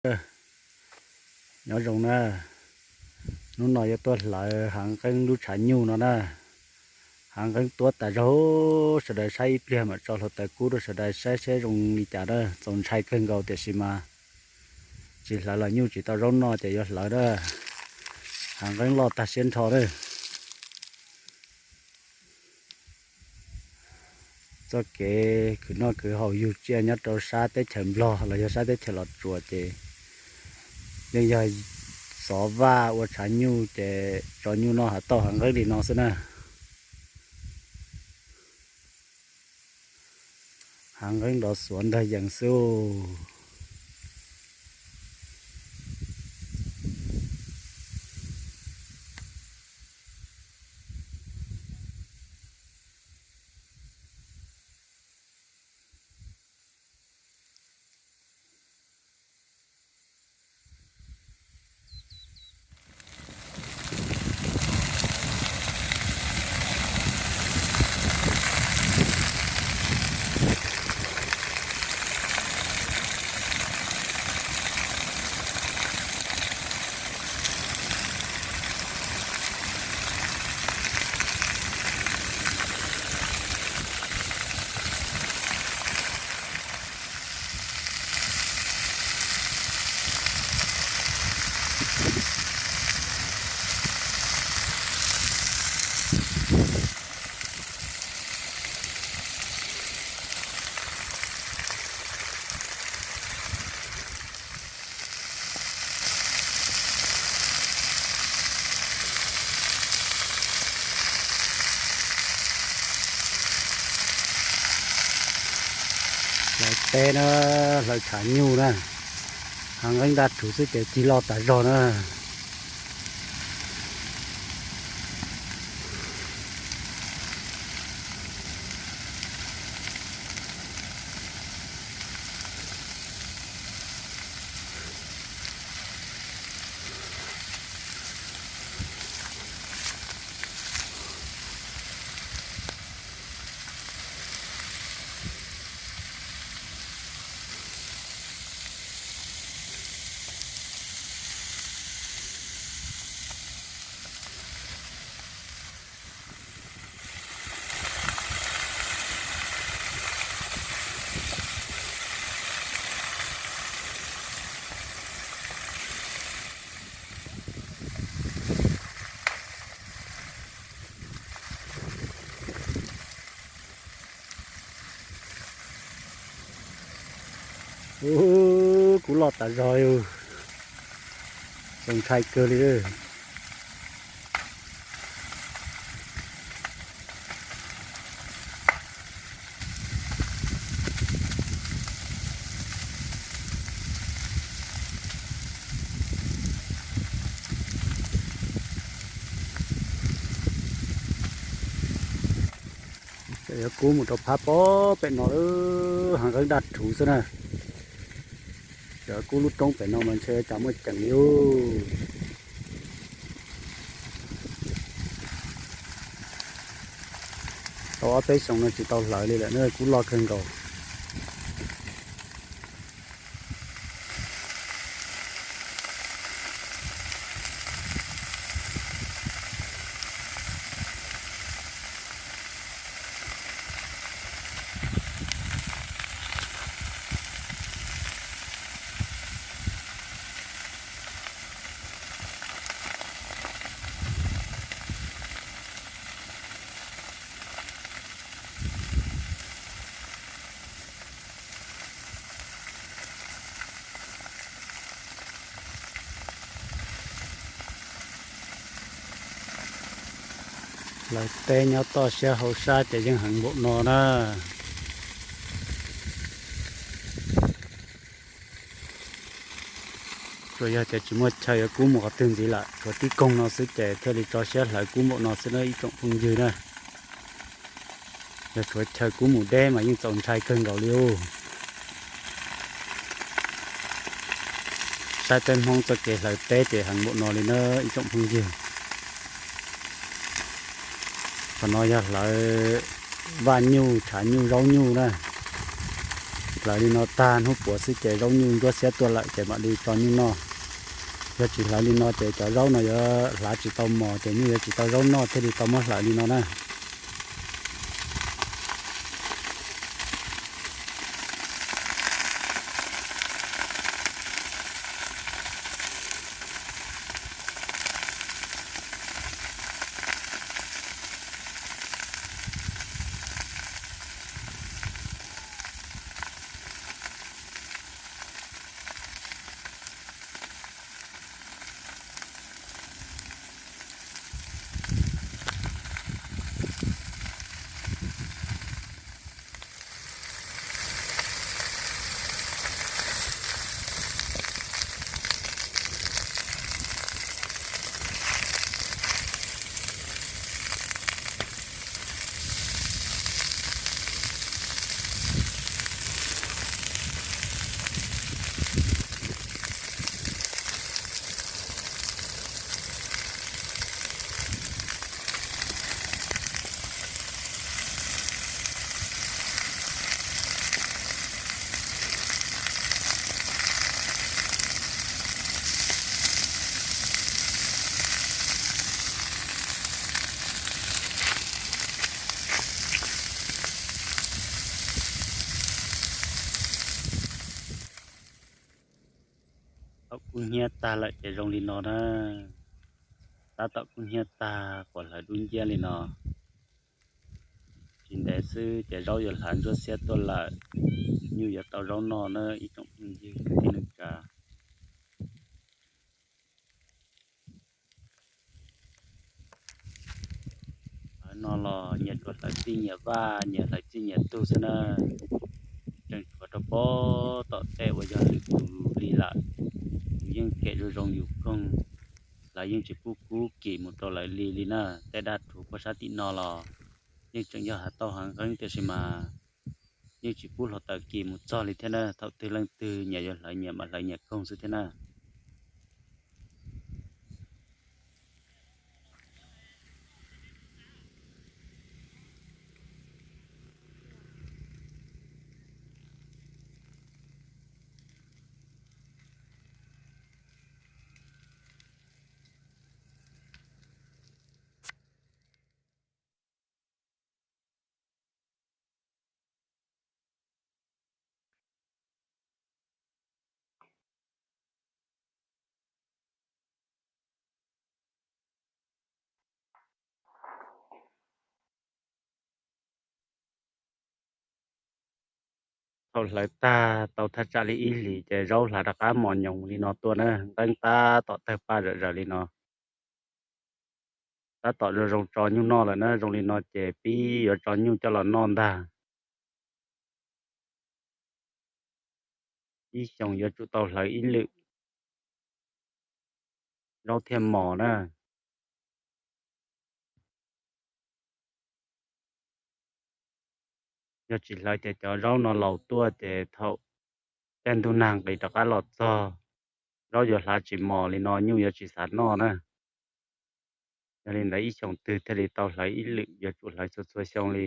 Nyob zoo na, hnub no yuav tuaj hlawv Hav Nqeeb lub tshav nyuj no na. Hav Nqeeb tuab tas zog, sawv daws saib ib pliag mam tso hluav taws kub rau sawv daws saib seb zoo li cas na. Txaus ntshai kawg nkaus tiam sis mas tsis hlawv los nyuj tsis tau zaub noj ces yuav hlawv na. Hav Nqeeb loj tag siab nrho na. Txoj kev khwv noj khwv haus yug tsiaj nyob rau sab teb chaws Nplog los yog sab teb chaws Los Tsuas ces yeej yog xov vaj ua tshav nyuj ces tso nyuj noj hav tauj hav nqeeb li no xwb na. Hav nqeeb nrov xuav ntag yees xwb. Hlawv teb na, hlawv tshav nyuj na, hav nqeeb daj rhuv xwb ces cig loj tas zog na. Ub, kub loj tas zog, txaus ntshai kawg li. Ces yuav kub mus rau phab pob pem no, hav nqeeb daj rhuv xwb na. Ces kub lub roob pem no mas ntshe cas muaj ceem li ub. Tau ob peb xyoos no tsis tau hlawv li lawm na, kub loj kawg nkaus. Hlawv teb nyob toj siab hauv sab ces yeej heev npaum no na. Tsuas yog tias tsis muaj chaw yuav kub mus qhov twg ntxiv lawm, tshuav tib koog no xwb ces thiaj li tso siab hlawv kub npaum no xwb na ib tsoom phooj ywg na. Yog tshuav chaw kub mus deb mas yeej txaus ntshai kawg nkaus li ub. Saib peb Hmoob txoj kev hlawv teb ces heev npaum no li na ib tsoom phooj ywg. Qhov no yog hlawv vaj nyuj, tshav nyuj, zaub nyuj na. Hlawv li no tag hnub puav xwb ces zaub nyuj ntsuab xiab tuaj lawm ces mam li tso nyuj noj. Yog tsis hlawv li no ces cov zaub no yuav hlav tsis tau mos ces nyuj yuav tsis tau zaub noj thiaj li tau muab hlawv li no na. Thaum kub hnyiab tag lawm ces zoo li no na. Tab tom kub hnyiab tag quas hlawv dub nciab li no. Tsis ntev xwb ces zaub yuav hlav ntsuab xiab tuaj lawm, nyuj yuav tau zaub noj na ib tsoom phooj ywg kwv tij neej tsa. Hlawv no los nyias tsuas hlawv txij nyias vaj, nyias hlawv txij nyias tug xwb na. Tseem tshuav rau pob tom tej uas yog lwm tus li lawm, yus yeej kem zoo zoo yus koog, lawv yeej tsis pub kub kim mus rau lawv li li na. Tej dab rhuv puag sab tim no los yeej tseem yog hav tauj hav nqeeb tiam sis mas yeej tsis pub hluav taws kim mus txog li thiab na. Thaum twg leej twg nyias yuav hlawv nyias mas hlawv nyias koog xwb thiab na. Thaum hlawv tag tau thaj tsam li ib hlis ces zaub hlav rov qab mos nyoos li no tuaj na, nqeeb tab tom tawg paj zom zaws li no. Tab tom zoo zoo tso nyuj noj lawm na, zoo li no ces pib yuav tso nyuj coj los noj ntag. Ib xyoos yuav tsum tau hlawv ib lwm zaub thiaj mos na. Yog tsis hlawv ces cov zaub no laus tuaj ces thaum tej ntug nag nqis rov qab los txog, zaub yuav hlav tsis mos li no nyuj yuav tsis xav noj na. Yog li ntawd ib xyoos twg thiaj li tau hlawv ib lwm, yuav tsum hlawv txhua txhua xyoo li.